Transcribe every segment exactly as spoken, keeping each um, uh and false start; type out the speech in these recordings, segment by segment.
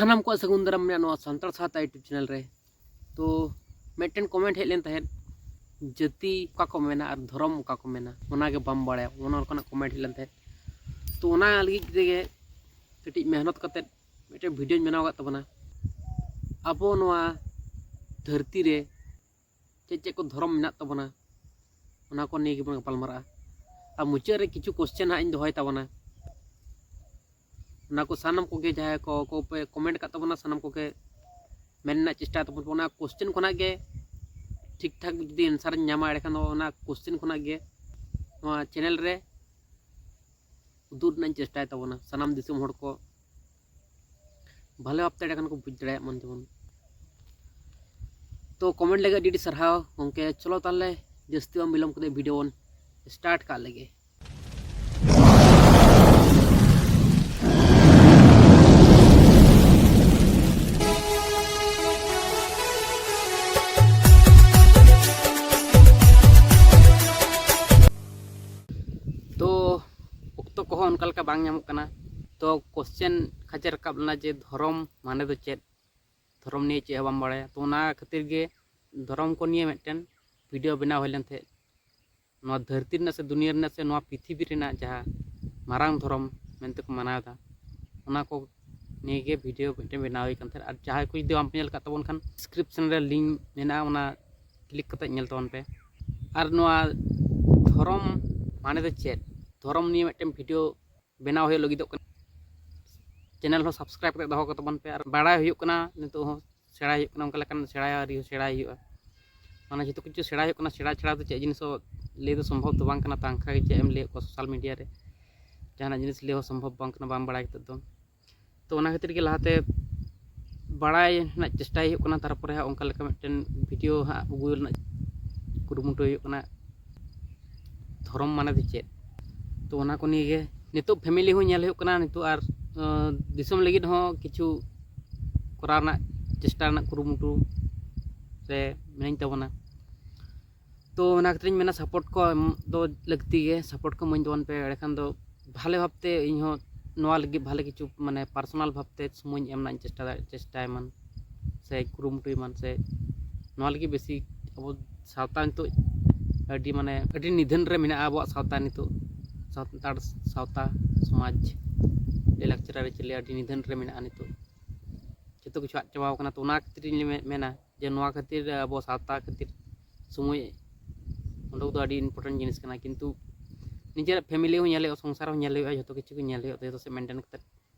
ᱥᱟᱱᱟᱢ ᱠᱚᱣᱟᱜ ᱥᱟᱹᱜᱩᱱ ᱫᱟᱨᱟᱢ ᱢᱮᱱᱟᱜᱼᱟ ᱱᱚᱣᱟ ᱥᱟᱱᱛᱟᱲ ᱥᱟᱶᱛᱟ YouTube ᱪᱮᱱᱮᱞ ᱨᱮ᱾ ᱛᱚ ᱢᱤᱫᱴᱮᱱ ᱠᱚᱢᱮᱱᱴ ᱦᱮᱡ ᱞᱮᱱ ᱛᱟᱦᱮᱸᱫ, ᱡᱟᱹᱛᱤ ᱚᱠᱟ ᱠᱚ ᱢᱮᱱᱟ ᱟᱨ ᱫᱷᱚᱨᱚᱢ ᱚᱠᱟ ᱠᱚ ᱢᱮᱱᱟ, ᱚᱱᱟᱜᱮ ᱵᱟᱢ ᱵᱟᱲᱟᱭᱟ, ᱚᱱᱟ ᱞᱮᱠᱟᱱᱟᱜ ᱠᱚᱢᱮᱱᱴ ᱦᱮᱡ ᱞᱮᱱ ᱛᱟᱦᱮᱸᱫ᱾ ᱛᱚ ᱚᱱᱟ ᱞᱟᱹᱜᱤᱫ ᱛᱮᱜᱮ ᱠᱟᱹᱴᱤᱡ ᱢᱮᱦᱱᱚᱛ ᱠᱟᱛᱮᱫ ᱢᱤᱫᱴᱮᱱ ᱵᱷᱤᱰᱤᱭᱳᱧ ᱵᱮᱱᱟᱣ ᱟᱠᱟᱫ ᱛᱟᱵᱚᱱᱟ᱾ ᱟᱵᱚ ᱱᱚᱣᱟ ᱫᱷᱟᱹᱨᱛᱤ ᱨᱮ ᱪᱮᱫ ᱪᱮᱫ ᱠᱚ ᱫᱷᱚᱨᱚᱢ ᱢᱮᱱᱟᱜ ᱛᱟᱵᱚᱱᱟ, ᱚᱱᱟ ᱠᱚ ᱱᱤᱭᱮ ᱜᱮᱵᱚᱱ ᱜᱟᱯᱟᱞᱢᱟᱨᱟᱜᱼᱟ᱾ ᱟᱨ ᱢᱩᱪᱟᱹᱫ ᱨᱮ ᱠᱤᱪᱷᱩ ᱠᱚᱥᱪᱮᱱ ᱦᱟᱸᱜ ᱤᱧ ᱫᱚᱦᱚᱭ ᱛᱟᱵᱚᱱᱟ᱾ ᱚᱱᱟ ᱠᱚ ᱥᱟᱱᱟᱢ ᱠᱚᱜᱮ ᱡᱟᱦᱟᱸᱭ ᱠᱚ, ᱠᱚ ᱯᱮ ᱠᱚᱢᱮᱱᱴ ᱟᱠᱟᱫ ᱛᱟᱵᱚᱱᱟ, ᱥᱟᱱᱟᱢ ᱠᱚᱜᱮ ᱢᱮᱱ ᱨᱮᱱᱟᱜ ᱪᱮᱥᱴᱟᱭ ᱛᱟᱵᱚᱱ ᱯᱮ᱾ ᱚᱱᱟ ᱠᱚᱥᱪᱮᱱ ᱠᱷᱚᱱᱟᱜ ᱜᱮ ᱴᱷᱤᱠ ᱴᱷᱟᱠ ᱡᱩᱫᱤ ᱮᱱᱥᱟᱨ ᱤᱧ ᱧᱟᱢᱟ, ᱮᱸᱰᱮᱠᱷᱟᱱ ᱫᱚ ᱚᱱᱟ ᱠᱚᱥᱪᱮᱱ ᱠᱷᱚᱱᱟᱜ ᱜᱮ ᱱᱚᱣᱟ ᱪᱮᱱᱮᱞ ᱨᱮ ᱩᱫᱩᱜ ᱨᱮᱱᱟᱜ ᱤᱧ ᱪᱮᱥᱴᱟᱭ ᱛᱟᱵᱚᱱᱟ, ᱥᱟᱱᱟᱢ ᱫᱤᱥᱚᱢ ᱦᱚᱲ ᱠᱚ ᱵᱷᱟᱞᱮ ᱵᱷᱟᱵᱛᱮ ᱮᱸᱰᱮᱠᱷᱟᱱ ᱠᱚ ᱵᱩᱡᱽ ᱫᱟᱲᱮᱭᱟᱜ ᱢᱟ ᱡᱮᱢᱚᱱ᱾ ᱛᱚ ᱠᱚᱢᱮᱱᱴ ᱞᱟᱹᱜᱤᱫ ᱟᱹᱰᱤ ᱟᱹᱰᱤ ᱥᱟᱨᱦᱟᱣ ᱜᱚᱢᱠᱮ᱾ ᱪᱚᱞᱚ ᱛᱟᱦᱚᱞᱮ ᱡᱟᱹᱥᱛᱤ ᱵᱟᱝ ᱵᱤᱞᱚᱢ ᱠᱟᱛᱮ ᱵᱷᱤᱰᱤᱭᱳ ᱵᱚᱱ ᱥᱴᱟᱨᱴ ᱠᱟᱜ ᱞᱮᱜᱮ᱾ ᱛᱚ ᱚᱠᱛᱚ ᱠᱚᱦᱚᱸ ᱚᱱᱠᱟ ᱞᱮᱠᱟ ᱵᱟᱝ ᱧᱟᱢᱚᱜ ᱠᱟᱱᱟ᱾ ᱛᱚ ᱠᱚᱥᱪᱮᱱ ᱠᱷᱟᱡᱮ ᱨᱟᱠᱟᱵ ᱞᱮᱱᱟ ᱡᱮ ᱫᱷᱚᱨᱚᱢ ᱢᱟᱱᱮ ᱫᱚ ᱪᱮᱫ, ᱫᱷᱚᱨᱚᱢ ᱱᱤᱭᱮ ᱪᱮᱫ ᱦᱚᱸ ᱵᱟᱢ ᱵᱟᱲᱟᱭᱟ᱾ ᱛᱚ ᱚᱱᱟ ᱠᱷᱟᱹᱛᱤᱨ ᱜᱮ ᱫᱷᱚᱨᱚᱢ ᱠᱚ ᱱᱤᱭᱮ ᱢᱤᱫᱴᱮᱱ ᱵᱷᱤᱰᱤᱭᱳ ᱵᱮᱱᱟᱣ ᱦᱩᱭ ᱞᱮᱱ ᱛᱟᱦᱮᱸᱫ᱾ ᱱᱚᱣᱟ ᱫᱷᱟᱹᱨᱛᱤ ᱨᱮᱱᱟᱜ ᱥᱮ ᱫᱩᱱᱤᱭᱟᱹ ᱨᱮᱱᱟᱜ ᱥᱮ ᱱᱚᱣᱟ ᱯᱨᱤᱛᱷᱤᱵᱤ ᱨᱮᱱᱟᱜ ᱡᱟᱦᱟᱸ ᱢᱟᱨᱟᱝ ᱫᱷᱚᱨᱚᱢ ᱢᱮᱱᱛᱮ ᱠᱚ ᱢᱟᱱᱟᱣ ᱮᱫᱟ, ᱚᱱᱟ ᱠᱚ ᱱᱤᱭᱮ ᱜᱮ ᱵᱷᱤᱰᱤᱭᱳ ᱢᱤᱫᱴᱮᱱ ᱵᱮᱱᱟᱣ ᱦᱩᱭ ᱠᱟᱱ ᱛᱟᱦᱮᱸᱫ᱾ ᱟᱨ ᱡᱟᱦᱟᱸᱭ ᱠᱚ ᱡᱩᱫᱤ ᱵᱟᱝ ᱯᱮ ᱧᱮᱞ ᱟᱠᱟᱫ ᱛᱟᱵᱚᱱ ᱠᱷᱟᱱ, ᱰᱤᱥᱠᱨᱤᱯᱥᱚᱱ ᱨᱮ ᱞᱤᱝᱠ ᱢᱮᱱᱟᱜᱼᱟ, ᱚᱱᱟ ᱠᱞᱤᱠ ᱠᱟᱛᱮ ᱧᱮᱞ ᱛᱟᱵᱚᱱ ᱯᱮ᱾ ᱟᱨ ᱱᱚᱣᱟ ᱫᱷᱚᱨᱚᱢ ᱢᱟᱱᱮ ᱫᱚ ᱪᱮᱫ, ᱫᱷᱚᱨᱚᱢ ᱱᱤᱭᱮ ᱢᱤᱫᱴᱮᱱ ᱵᱷᱤᱰᱤᱭᱳ ᱵᱮᱱᱟᱣ ᱦᱩᱭᱩᱜ ᱞᱟᱹᱜᱤᱫᱚᱜ ᱠᱟᱱᱟ᱾ ᱪᱮᱱᱮᱞ ᱦᱚᱸ ᱥᱟᱵᱥᱠᱨᱟᱭᱤᱵ ᱠᱟᱛᱮ ᱫᱚᱦᱚ ᱠᱟᱛᱟ ᱵᱚᱱ ᱯᱮ᱾ ᱟᱨ ᱵᱟᱲᱟᱭ ᱦᱩᱭᱩᱜ ᱠᱟᱱᱟ, ᱱᱤᱛᱚᱜ ᱦᱚᱸ ᱥᱮᱬᱟᱭ ᱦᱩᱭᱩᱜ ᱠᱟᱱᱟ, ᱚᱱᱠᱟ ᱞᱮᱠᱟᱱ ᱥᱮᱬᱟᱭᱟ, ᱟᱹᱣᱨᱤ ᱦᱚᱸ ᱥᱮᱬᱟᱭ ᱦᱩᱭᱩᱜᱼᱟ᱾ ᱢᱟᱱᱮ ᱡᱚᱛᱚ ᱠᱤᱪᱷᱩ ᱥᱮᱬᱟᱭ ᱦᱩᱭᱩᱜ ᱠᱟᱱᱟ, ᱥᱮᱬᱟ ᱪᱷᱟᱲᱟ ᱫᱚ ᱪᱮᱫ ᱡᱤᱱᱤᱥ ᱦᱚᱸ ᱞᱟᱹᱭ ᱫᱚ ᱥᱚᱢᱵᱷᱚᱵ ᱫᱚ ᱵᱟᱝ ᱠᱟᱱᱟ᱾ ᱛᱟᱝᱠᱷᱟ ᱜᱮ ᱪᱮᱫ ᱮᱢ ᱞᱟᱹᱭ ᱟᱠᱚᱣᱟ, ᱥᱳᱥᱟᱞ ᱢᱤᱰᱤᱭᱟ ᱨᱮ ᱡᱟᱦᱟᱱᱟᱜ ᱡᱤᱱᱤᱥ ᱞᱟᱹᱭ ᱦᱚᱸ ᱥᱚᱢᱵᱷᱚᱵ ᱵᱟᱝ ᱠᱟᱱᱟ, ᱵᱟᱢ ᱵᱟᱲᱟᱭ ᱠᱟᱛᱮᱫ ᱫᱚ᱾ ᱛᱚ ᱚᱱᱟ ᱠᱷᱟᱹᱛᱤᱨ ᱜᱮ ᱞᱟᱦᱟᱛᱮ ᱵᱟᱲᱟᱭ ᱨᱮᱱᱟᱜ ᱪᱮᱥᱴᱟᱭ ᱦᱩᱭᱩᱜ ᱠᱟᱱᱟ, ᱛᱟᱨᱯᱚᱨᱮ ᱦᱟᱸᱜ ᱚᱱᱠᱟ ᱞᱮᱠᱟ ᱢᱤᱫᱴᱮᱱ ᱵᱷᱤᱰᱤᱭᱳ ᱦᱟᱸᱜ ᱟᱹᱜᱩ ᱨᱮᱱᱟᱜ ᱠᱩᱨᱩᱢᱩᱴᱩ ᱦᱩᱭᱩᱜ ᱠᱟᱱᱟ, ᱫᱷᱚᱨᱚᱢ ᱢᱟᱱᱮ ᱫᱚ ᱪᱮᱫ᱾ ᱛᱚ ᱚᱱᱟ ᱠᱚ ᱱᱤᱭᱮ ᱜᱮ ᱱᱤᱛᱚᱜ ᱯᱷᱮᱢᱮᱞᱤ ᱦᱚᱸ ᱧᱮᱞ ᱦᱩᱭᱩᱜ ᱠᱟᱱᱟ ᱱᱤᱛᱚᱜ, ᱟᱨ ᱟᱸ, ᱫᱤᱥᱚᱢ ᱞᱟᱹᱜᱤᱫ ᱦᱚᱸ ᱠᱤᱪᱷᱩ ᱠᱚᱨᱟᱣ ᱨᱮᱱᱟᱜ ᱪᱮᱥᱴᱟ ᱨᱮᱱᱟᱜ ᱠᱩᱨᱩᱢᱩᱴᱩ ᱨᱮ ᱢᱤᱱᱟᱹᱧ ᱛᱟᱵᱚᱱᱟ᱾ ᱛᱚ ᱚᱱᱟ ᱠᱷᱟᱹᱛᱤᱨᱤᱧ ᱢᱮᱱᱟ, ᱥᱟᱯᱳᱨᱴ ᱠᱚ ᱮᱢ ᱫᱚ ᱞᱟᱹᱠᱛᱤ ᱜᱮ, ᱥᱟᱯᱳᱨᱴ ᱠᱚ ᱮᱢᱟᱹᱧ ᱛᱟᱵᱚᱱ ᱯᱮ, ᱮᱸᱰᱮᱠᱷᱟᱱ ᱫᱚ ᱵᱷᱟᱞᱮ ᱵᱷᱟᱵᱛᱮ ᱤᱧᱦᱚᱸ ᱱᱚᱣᱟ ᱞᱟᱹᱜᱤᱫ ᱵᱷᱟᱞᱮ ᱠᱤᱪᱷᱩ ᱢᱟᱱᱮ ᱯᱟᱨᱥᱚᱱᱟᱞ ᱵᱷᱟᱵᱽᱛᱮ ᱥᱚᱢᱚᱭ ᱮᱢ ᱨᱮᱱᱟᱜ ᱤᱧ ᱪᱮᱥᱴᱟ ᱫᱟᱲᱮ- ᱪᱮᱥᱴᱟᱭ ᱢᱟᱱ ᱥᱮ ᱠᱩᱨᱩᱢᱩᱴᱩᱭ ᱢᱟᱱ ᱥᱮ ᱱᱚᱣᱟ ᱞᱟᱹᱜᱤᱫ ᱵᱮᱥᱤ ᱟᱵᱚ ᱥᱟᱶᱛᱟ ᱱᱤᱛᱚᱜ ᱟᱹᱰᱤ ᱢᱟᱱᱮ ᱟᱹᱰᱤ ᱱᱤᱫᱷᱟᱹᱱ ᱨᱮ ᱢᱮᱱᱟᱜᱼᱟ ᱟᱵᱚᱣᱟᱜ ᱥᱟᱶᱛᱟ ᱱᱤᱛᱚᱜ᱾ ᱥᱟᱱᱛᱟᱲ ᱥᱟᱶᱛᱟ ᱥᱚᱢᱟᱡᱽ ᱞᱟᱹᱭᱼᱞᱟᱠᱪᱟᱨ ᱟᱹᱨᱤᱪᱟᱹᱞᱤ ᱟᱹᱰᱤ ᱱᱤᱫᱷᱟᱹᱱ ᱨᱮ ᱢᱮᱱᱟᱜᱼᱟ ᱱᱤᱛᱚᱜ᱾ ᱡᱚᱛᱚ ᱠᱤᱪᱷᱩ ᱟᱫ ᱪᱟᱵᱟᱣ ᱠᱟᱱᱟ᱾ ᱛᱚ ᱚᱱᱟ ᱠᱷᱟᱹᱛᱤᱨ ᱤᱧ ᱢᱮ- ᱢᱮᱱᱟ ᱡᱮ ᱱᱚᱣᱟ ᱠᱷᱟᱹᱛᱤᱨ ᱟᱵᱚ ᱥᱟᱶᱛᱟ ᱠᱷᱟᱹᱛᱤᱨ ᱥᱚᱢᱚᱭ ᱩᱰᱩᱠ ᱫᱚ ᱟᱹᱰᱤ ᱤᱢᱯᱚᱨᱴᱮᱱᱴ ᱡᱤᱱᱤᱥ ᱠᱟᱱᱟ᱾ ᱠᱤᱱᱛᱩ ᱱᱤᱡᱮᱨᱟᱜ ᱯᱷᱮᱢᱤᱞᱤ ᱦᱚᱸ ᱧᱮᱞ ᱦᱩᱭᱩᱜᱼᱟ, ᱥᱚᱝᱥᱟᱨ ᱦᱚᱸ ᱧᱮᱞ ᱦᱩᱭᱩᱜᱼᱟ, ᱡᱚᱛᱚ ᱥᱮᱫ ᱢᱮᱱᱴᱮᱱ ᱠᱟᱛᱮ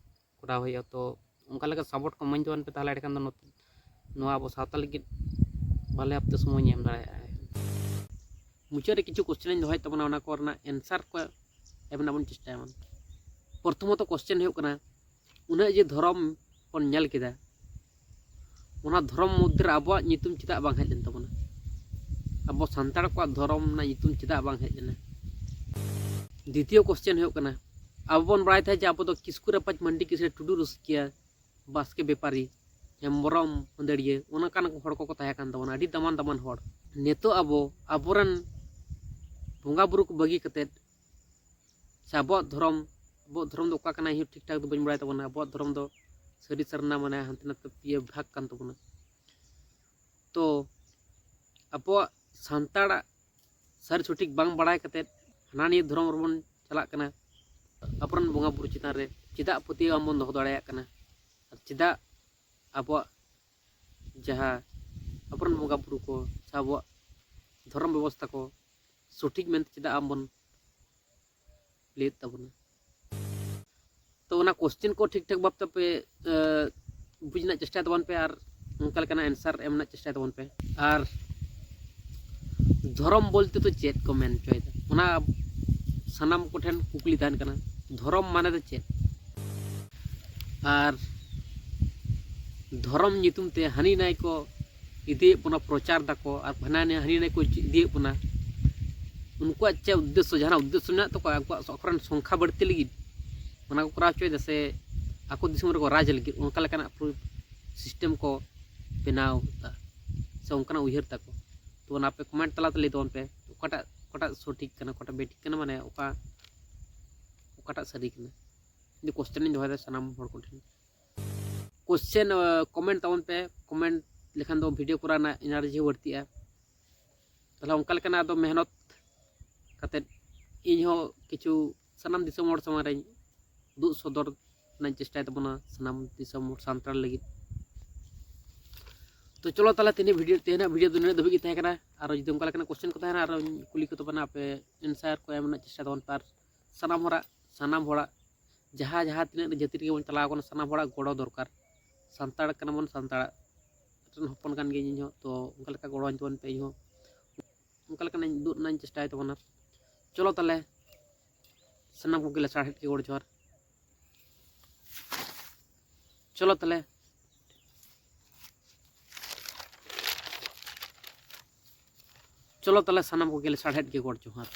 ᱠᱚᱨᱟᱣ ᱦᱩᱭᱩᱜᱼᱟ᱾ ᱛᱚ ᱚᱱᱠᱟ ᱞᱮᱠᱟ ᱥᱟᱯᱳᱨᱴ ᱠᱚ ᱤᱢᱟᱹᱧ ᱛᱟᱵᱚᱱ ᱯᱮ, ᱛᱟᱦᱚᱞᱮ ᱮᱸᱰᱮᱠᱷᱟᱱ ᱫᱚ ᱱᱚᱛᱮ ᱱᱚᱣᱟ ᱟᱵᱚ ᱥᱟᱶᱛᱟ ᱞᱟᱹᱜᱤᱫ ᱵᱷᱟᱞᱮ ᱵᱷᱟᱵᱛᱮ ᱥᱚᱢᱚᱭ ᱤᱧ ᱮᱢ ᱫᱟᱲᱮᱭᱟᱜᱼᱟ᱾ ᱢᱩᱪᱟᱹᱫ ᱨᱮ ᱠᱤᱪᱷᱩ ᱠᱚᱥᱪᱮᱱ ᱤᱧ ᱫᱚᱦᱚᱭᱮᱫ ᱛᱟᱵᱚᱱᱟ, ᱚᱱᱟ ᱠᱚ ᱨᱮᱱᱟᱜ ᱮᱱᱥᱟᱨ ᱠᱚ ᱮᱢ ᱨᱮᱱᱟᱜ ᱵᱚᱱ ᱪᱮᱥᱴᱟᱭᱟ᱾ ᱯᱨᱚᱛᱷᱚᱢᱚᱛᱚ ᱠᱚᱥᱪᱮᱱ ᱦᱩᱭᱩᱜ ᱠᱟᱱᱟ, ᱩᱱᱟᱹᱜ ᱡᱮ ᱫᱷᱚᱨᱚᱢ ᱵᱚᱱ ᱧᱮᱞ ᱠᱮᱫᱟ, ᱚᱱᱟ ᱫᱷᱚᱨᱚᱢ ᱢᱚᱫᱽᱫᱷᱮ ᱨᱮ ᱟᱵᱚᱣᱟᱜ ᱧᱩᱛᱩᱢ ᱪᱮᱫᱟᱜ ᱵᱟᱝ ᱦᱮᱡ ᱞᱮᱱ ᱛᱟᱵᱚᱱᱟ? ᱟᱵᱚ ᱥᱟᱱᱛᱟᱲ ᱠᱚᱣᱟᱜ ᱫᱷᱚᱨᱚᱢ ᱨᱮᱱᱟᱜ ᱧᱩᱛᱩᱢ ᱪᱮᱫᱟᱜ ᱵᱟᱝ ᱦᱮᱡ ᱞᱮᱱᱟ? ᱫᱤᱛᱤᱭᱚ ᱠᱚᱥᱪᱮᱱ ᱦᱩᱭᱩᱜ ᱠᱟᱱᱟ, ᱟᱵᱚ ᱵᱚᱱ ᱵᱟᱲᱟᱭ ᱛᱟᱦᱮᱸᱫ ᱡᱮ ᱟᱵᱚ ᱫᱚ ᱠᱤᱥᱠᱩ ᱨᱟᱯᱟᱡᱽ ᱢᱟᱱᱰᱤ ᱠᱤᱥᱟᱹᱬ, ᱴᱩᱰᱩ ᱨᱩᱥᱠᱤᱭᱟᱹ, ᱵᱟᱥᱠᱮ ᱵᱮᱯᱟᱨᱤ, ᱦᱮᱢᱵᱨᱚᱢ ᱢᱟᱹᱫᱟᱹᱲᱤᱭᱟᱹ, ᱚᱱᱠᱟᱱ ᱦᱚᱲ ᱠᱚᱠᱚ ᱛᱟᱦᱮᱸ ᱠᱟᱱ ᱛᱟᱵᱚᱱᱟ, ᱟᱹᱰᱤ ᱫᱟᱢᱟᱱ ᱫᱟᱢᱟᱱ ᱦᱚᱲ᱾ ᱱᱤᱛᱚᱜ ᱟᱵᱚ ᱟᱵᱚᱨᱮᱱ ᱵᱚᱸᱜᱟ ᱵᱩᱨᱩ ᱠᱚ ᱵᱟᱹᱜᱤ ᱠᱟᱛᱮᱫ ᱥᱮ ᱟᱵᱚᱣᱟᱜ ᱫᱷᱚᱨᱚᱢ, ᱟᱵᱚᱣᱟᱜ ᱫᱷᱚᱨᱚᱢ ᱫᱚ ᱚᱠᱟ ᱠᱟᱱᱟ ᱤᱧ ᱦᱚᱸ ᱴᱷᱤᱠ ᱴᱷᱟᱠ ᱫᱚ ᱵᱟᱹᱧ ᱵᱟᱲᱟᱭ ᱛᱟᱵᱚᱱᱟ᱾ ᱟᱵᱚᱣᱟᱜ ᱫᱷᱚᱨᱚᱢ ᱫᱚ ᱥᱟᱹᱨᱤ ᱥᱟᱨᱱᱟ, ᱢᱟᱱᱮ ᱦᱟᱱᱛᱮ ᱱᱟᱛᱮ ᱯᱮᱭᱟ ᱵᱷᱟᱜᱽ ᱠᱟᱱ ᱛᱟᱵᱚᱱᱟ᱾ ᱛᱚ ᱟᱵᱚᱣᱟᱜ ᱥᱟᱱᱛᱟᱲᱟᱜ ᱥᱟᱹᱨᱤ ᱥᱚᱴᱷᱤᱠ ᱵᱟᱝ ᱵᱟᱲᱟᱭ ᱠᱟᱛᱮᱫ ᱦᱟᱱᱟ ᱱᱤᱭᱟᱹ ᱫᱷᱚᱨᱚᱢ ᱨᱮᱵᱚᱱ ᱪᱟᱞᱟᱜ ᱠᱟᱱᱟ᱾ ᱟᱵᱚᱨᱮᱱ ᱵᱚᱸᱜᱟ ᱵᱩᱨᱩ ᱪᱮᱛᱟᱱ ᱨᱮ ᱪᱮᱫᱟᱜ ᱯᱟᱹᱛᱭᱟᱹᱣ ᱟᱢ ᱵᱚᱱ ᱫᱚᱦᱚ ᱫᱟᱲᱮᱭᱟᱜ ᱠᱟᱱᱟ? ᱟᱨ ᱪᱮᱫᱟᱜ ᱟᱵᱚᱣᱟᱜ ᱡᱟᱦᱟᱸ ᱟᱵᱚᱨᱮᱱ ᱵᱚᱸᱜᱟ ᱵᱩᱨᱩ ᱠᱚ ᱥᱮ ᱟᱵᱚᱣᱟᱜ ᱫᱷᱚᱨᱚᱢ ᱵᱮᱵᱚᱥᱛᱷᱟ ᱠᱚ ᱥᱚᱴᱷᱤᱠ ᱢᱮᱱᱛᱮ ᱪᱮᱫᱟᱜ ᱟᱢ ᱵᱚᱱ ᱞᱟᱹᱭᱮᱫ ᱛᱟᱵᱚᱱᱟ? ᱛᱚ ᱚᱱᱟ ᱠᱚᱥᱪᱮᱱ ᱠᱚ ᱴᱷᱤᱠ ᱴᱷᱟᱠ ᱵᱷᱟᱵᱛᱮ ᱟᱯᱮ, ᱮ, ᱵᱩᱡᱽ ᱨᱮᱱᱟᱜ ᱪᱮᱥᱴᱟᱭ ᱛᱟᱵᱚᱱ ᱯᱮ ᱟᱨ ᱚᱱᱠᱟ ᱞᱮᱠᱟᱱᱟᱜ ᱮᱱᱥᱟᱨ ᱮᱢ ᱨᱮᱱᱟᱜ ᱪᱮᱥᱴᱟᱭ ᱛᱟᱵᱚᱱ ᱯᱮ᱾ ᱟᱨ ᱫᱷᱚᱨᱚᱢ ᱵᱚᱞᱛᱮ ᱫᱚ ᱪᱮᱫ ᱠᱚ ᱢᱮᱱ ᱦᱚᱪᱚᱭᱮᱫᱟ, ᱚᱱᱟ ᱥᱟᱱᱟᱢ ᱠᱚᱴᱷᱮᱱ ᱠᱩᱠᱞᱤ ᱛᱟᱦᱮᱱ ᱠᱟᱱᱟ, ᱫᱷᱚᱨᱚᱢ ᱢᱟᱱᱮ ᱫᱚ ᱪᱮᱫ? ᱟᱨ ᱫᱷᱚᱨᱚᱢ ᱧᱩᱛᱩᱢ ᱛᱮ ᱦᱟᱹᱱᱤ ᱱᱟᱭ ᱠᱚ ᱤᱫᱤᱭᱮᱫ ᱵᱚᱱᱟ, ᱯᱨᱚᱪᱟᱨ ᱫᱟᱠᱚ ᱟᱨ ᱦᱟᱱᱟ ᱱᱤᱭᱟᱹ ᱦᱟᱹᱱᱤ ᱱᱟᱭ ᱠᱚ ᱤᱫᱤᱭᱮᱫ ᱵᱚᱱᱟ, ᱩᱱᱠᱩᱣᱟᱜ ᱪᱮᱫ ᱩᱫᱽᱫᱮᱥᱥᱚ? ᱡᱟᱦᱟᱱᱟᱜ ᱩᱫᱽᱫᱮᱥᱥᱚ ᱢᱮᱱᱟᱜ ᱛᱟᱠᱚᱣᱟ ᱟᱠᱚᱣᱟᱜ ᱟᱠᱚᱨᱮᱱ ᱥᱚᱝᱠᱷᱟ ᱵᱟᱹᱲᱛᱤ ᱞᱟᱹᱜᱤᱫ ᱚᱱᱟ ᱠᱚ ᱠᱚᱨᱟᱣ ᱦᱚᱪᱚᱭᱮᱫᱟ, ᱥᱮ ᱟᱠᱚ ᱫᱤᱥᱚᱢ ᱨᱮᱠᱚ ᱨᱟᱡᱽ ᱞᱟᱹᱜᱤᱫ ᱚᱱᱠᱟ ᱞᱮᱠᱟᱱᱟᱜ ᱯᱩᱨᱟᱹ ᱥᱤᱥᱴᱮᱢ ᱠᱚ ᱵᱮᱱᱟᱣ ᱮᱫᱟ ᱥᱮ ᱚᱱᱠᱟᱱᱟᱜ ᱩᱭᱦᱟᱹᱨ ᱛᱟᱠᱚ? ᱛᱚ ᱚᱱᱟ ᱟᱯᱮ ᱠᱚᱢᱮᱱᱴ ᱛᱟᱞᱟᱛᱮ ᱞᱟᱹᱭ ᱛᱟᱵᱚᱱ ᱯᱮ, ᱚᱠᱟᱴᱟᱜ ᱚᱠᱟᱴᱟᱜ ᱥᱚᱴᱷᱤᱠ ᱠᱟᱱᱟ, ᱚᱠᱟᱴᱟᱜ ᱵᱮᱴᱷᱤᱠ ᱠᱟᱱᱟ, ᱢᱟᱱᱮ ᱚᱠᱟ ᱚᱠᱟᱴᱟᱜ ᱥᱟᱹᱨᱤ ᱠᱟᱱᱟ᱾ ᱤᱧ ᱫᱚ ᱠᱚᱥᱪᱮᱱ ᱤᱧ ᱫᱚᱦᱚᱭᱮᱫᱟ ᱥᱟᱱᱟᱢ ᱦᱚᱲ ᱠᱚᱴᱷᱮᱱ᱾ ᱠᱚᱥᱪᱮᱱ ᱠᱚᱢᱮᱱᱴ ᱛᱟᱵᱚᱱ ᱯᱮ᱾ ᱠᱚᱢᱮᱱᱴ ᱞᱮᱠᱷᱟᱱ ᱫᱚ ᱵᱷᱤᱰᱤᱭᱳ ᱠᱚᱨᱟᱣ ᱨᱮᱱᱟᱜ ᱮᱱᱟᱨᱡᱤ ᱦᱚᱸ ᱵᱟᱹᱲᱛᱤᱜᱼᱟ᱾ ᱛᱟᱦᱚᱞᱮ ᱚᱱᱠᱟ ᱞᱮᱠᱟᱱᱟᱜ ᱟᱫᱚ ᱢᱮᱦᱱᱚᱛ ᱠᱟᱛᱮᱫ ᱤᱧ ᱦᱚᱸ ᱠᱤᱪᱷᱩ ᱥᱟᱱᱟᱢ ᱫᱤᱥᱚᱢ ᱦᱚᱲ ᱥᱟᱢᱟᱝ ᱨᱮᱧ ᱩᱫᱩᱜ ᱥᱚᱫᱚᱨ ᱨᱮᱱᱟᱜ ᱤᱧ ᱪᱮᱥᱴᱟᱭ ᱛᱟᱵᱚᱱᱟ ᱥᱟᱱᱟᱢ ᱫᱤᱥᱚᱢ ᱦᱚᱲ ᱥᱟᱱᱛᱟᱲ ᱞᱟᱹᱜᱤᱫ᱾ ᱛᱚ ᱪᱚᱞᱚ ᱛᱟᱦᱚᱞᱮ ᱛᱮᱦᱮᱧᱟᱜ ᱵᱷᱤᱰᱤᱭᱳ ᱛᱮᱦᱮᱧᱟᱜ ᱵᱷᱤᱰᱤᱭᱳ ᱫᱚ ᱱᱤᱱᱟᱹᱜ ᱫᱷᱟᱹᱵᱤᱡ ᱜᱮ ᱛᱟᱦᱮᱸ ᱠᱟᱱᱟ᱾ ᱟᱨᱚ ᱡᱩᱫᱤ ᱚᱱᱠᱟ ᱞᱮᱠᱟᱱᱟᱜ ᱠᱚᱥᱪᱮᱱ ᱠᱚ ᱛᱟᱦᱮᱱᱟ ᱟᱨᱚᱧ ᱠᱩᱞᱤ ᱠᱚ ᱛᱟᱵᱚᱱᱟ, ᱟᱯᱮ ᱮᱱᱥᱟᱨ ᱠᱚ ᱮᱢ ᱨᱮᱱᱟᱜ ᱪᱮᱥᱴᱟ ᱛᱟᱵᱚᱱ ᱯᱮ᱾ ᱟᱨ ᱥᱟᱱᱟᱢ ᱦᱚᱲᱟᱜ ᱥᱟᱱᱟᱢ ᱦᱚᱲᱟᱜ ᱡᱟᱦᱟᱸ ᱡᱟᱦᱟᱸ ᱛᱤᱱᱟᱹᱜ ᱡᱟᱹᱛᱤ ᱨᱮᱜᱮ ᱵᱚᱱ ᱪᱟᱞᱟᱣ ᱠᱟᱱᱟ ᱥᱟᱱᱟᱢ ᱦᱚᱲᱟᱜ ᱜᱚᱲᱚ ᱫᱚᱨᱠᱟᱨ᱾ ᱥᱟᱱᱛᱟᱲ ᱠᱟᱱᱟ ᱵᱚᱱ, ᱥᱟᱱᱛᱟᱲ ᱨᱮᱱ ᱦᱚᱯᱚᱱ ᱠᱟᱱ ᱜᱤᱭᱟᱹᱧ ᱤᱧᱦᱚᱸ, ᱛᱚ ᱚᱱᱠᱟ ᱞᱮᱠᱟ ᱜᱚᱲᱚ ᱟᱹᱧ ᱛᱟᱵᱚᱱ ᱯᱮ᱾ ᱤᱧᱦᱚᱸ ᱚᱱᱠᱟ ᱞᱮᱠᱟᱱᱟᱜ ᱤᱧ ᱩᱫᱩᱜ ᱨᱮᱱᱟᱜ ᱤᱧ ᱪᱮᱥᱴᱟᱭ ᱛᱟᱵᱚᱱᱟ᱾ ᱪᱚᱞᱚ ᱛᱟᱦᱚᱞᱮ ᱥᱟᱱᱟᱢ ᱠᱚᱜᱮ ᱞᱟᱥᱟᱲᱦᱮᱫ ᱜᱮ ᱜᱚᱰ ᱡᱚᱦᱟᱨ᱾ ᱪᱚᱞᱚ ᱛᱟᱦᱚᱞᱮ ᱪᱚᱞᱚ ᱛᱟᱦᱚᱞᱮ ᱥᱟᱱᱟᱢ ᱠᱚᱜᱮ ᱞᱟᱥᱟᱲᱦᱮᱫ ᱜᱮ ᱜᱚᱰ ᱡᱚᱦᱟᱨ᱾